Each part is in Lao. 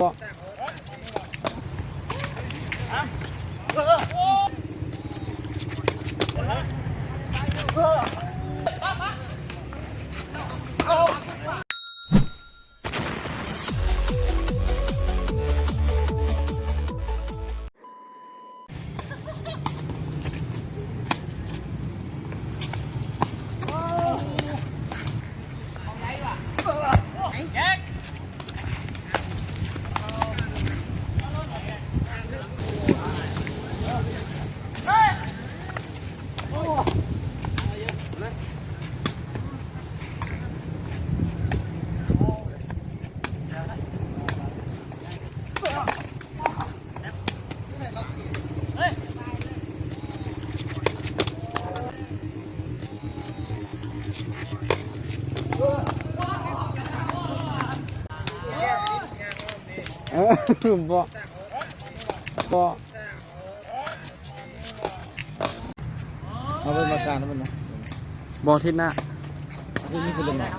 ເກາະ. ເອີ ບໍ່ ບໍ່. ເອົາເບິ່ງປະກາດນຳເພິ່ນນະ. ບໍ່ ອາທິດໜ້າ ອາທິດນີ້ເພິ່ນເລີ່ມມາ.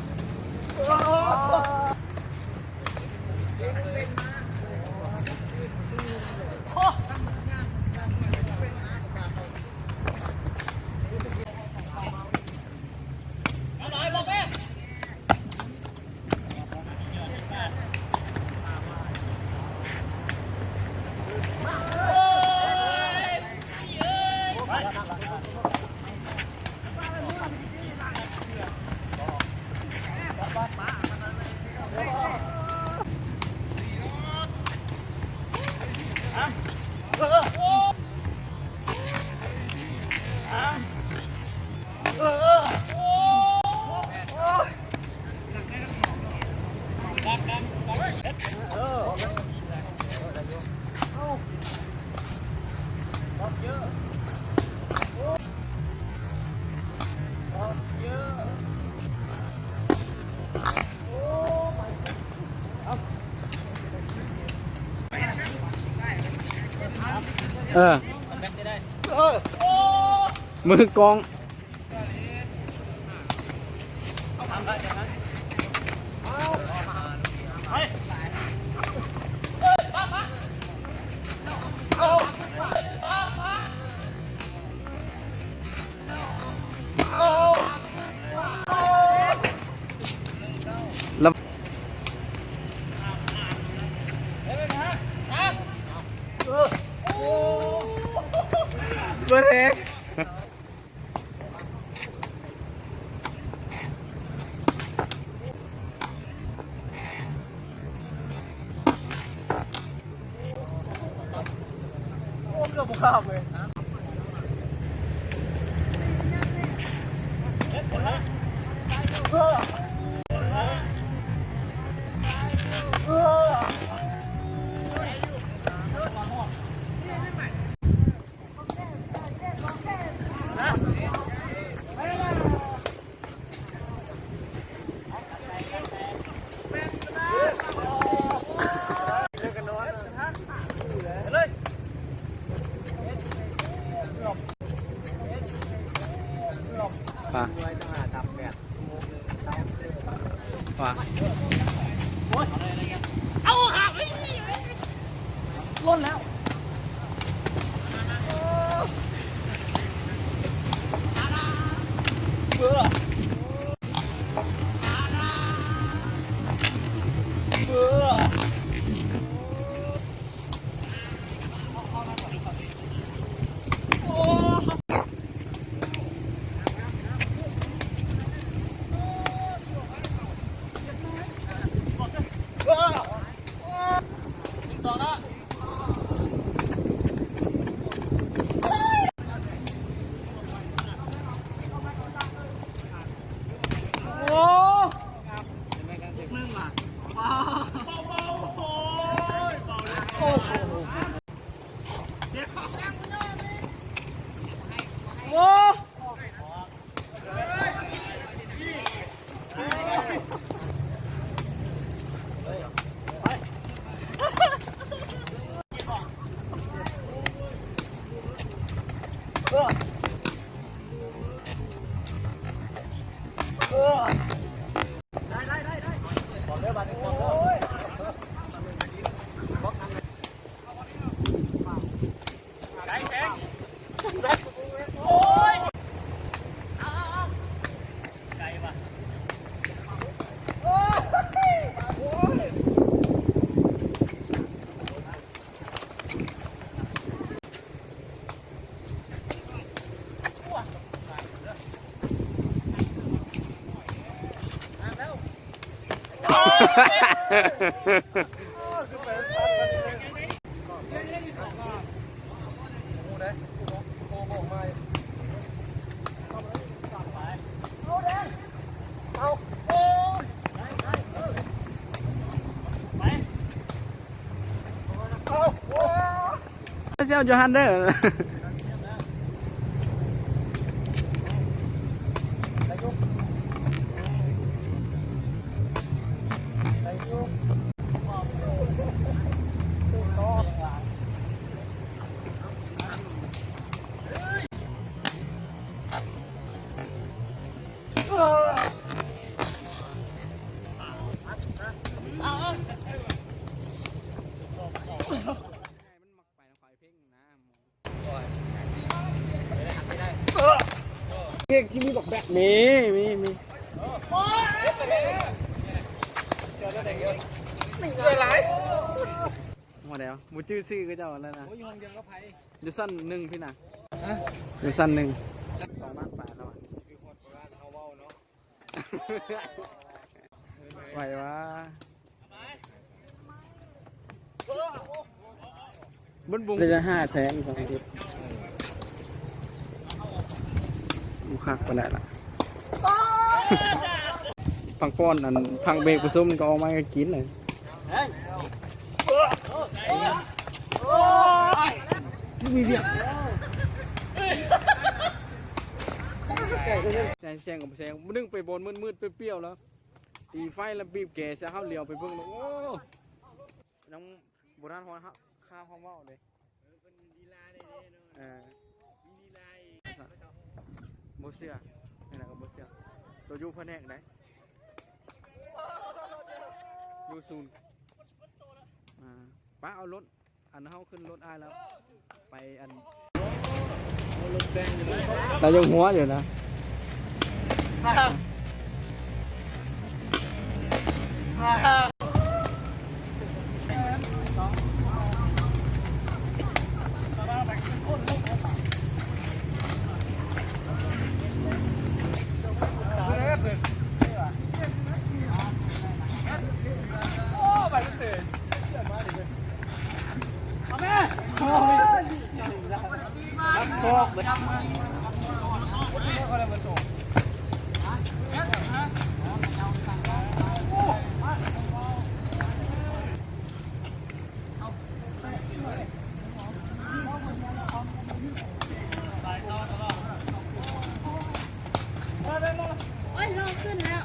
ເອີ ມືກ້ອງ. ລະ ບໍ່ແທ້. ໂອ້ ເກືອບບໍ່ຂ້າມເລີຍ. ເອົາຂາໄປ ລົ້ນແລ້ວ. ໜຶ່ງ ສອງ ເນາະ. ເຊວໂຈຮັນເດີ. ເພງທີ່ມີບັກແບັກ ມີ ມີ ມີ ເວລາ ບໍ່ໄດ້ ບໍ່ຈື່ຊື່ເຂົາເຈົ້າແລ້ວນະ. ໂອ້ຍ ຢູ່ຫ້ອງດຽວກັບໃຜ? ຢູ່ຊັ້ນໜຶ່ງພີ້ນະ. ຮະ? ຢູ່ຊັ້ນໜຶ່ງ ສອງລ້ານປາຍແລ້ວອະ. ໄຫວວະ? ມັນບຸງ ໄດ້ຫ້າແສນ ສອງອາທິດ ບໍ່ຄັກປານໃດລະ. ພັກຜ່ອນ ອັນ ພັກເບຣກປະຊຸມກໍອອກມາກໍກິນເລີຍ. ມີວຽກ ແສງ ແສງກໍບໍ່ແສງ ມື້ໜຶ່ງໄປບ່ອນມືດໆ ປຽວໆ ແລ້ວ ຕີໄຟແລ້ວບີບແກໃສ່ເຮົາ ຫຼຽວໄປເບິ່ງແລ້ວ ໂອ້ ຍັງບໍ່ທັນຮອດ ຄາວເຮົາເວົ້າເດ້. ເອີ ເພິ່ນລີລາໄດ້ເດ້ເນາະ. ເອີ ມີລີລາອີກ ບໍ່ເຊື່ອ ແນວໃດກໍບໍ່ເຊື່ອ. ໂຕຢູ່ພະແນກໃດ? ຢູ່ສູນ. ອ່າ ປະເອົາລົດ ອັນເຮົາຂຶ້ນລົດອ້າຍແລ້ວ ໄປອັນ ເອົາລົດແບງຢູ່ ແຕ່ຍັງຫົວຢູ່ນະ. ໂອ້ຍ ລໍຂຶ້ນແລ້ວ.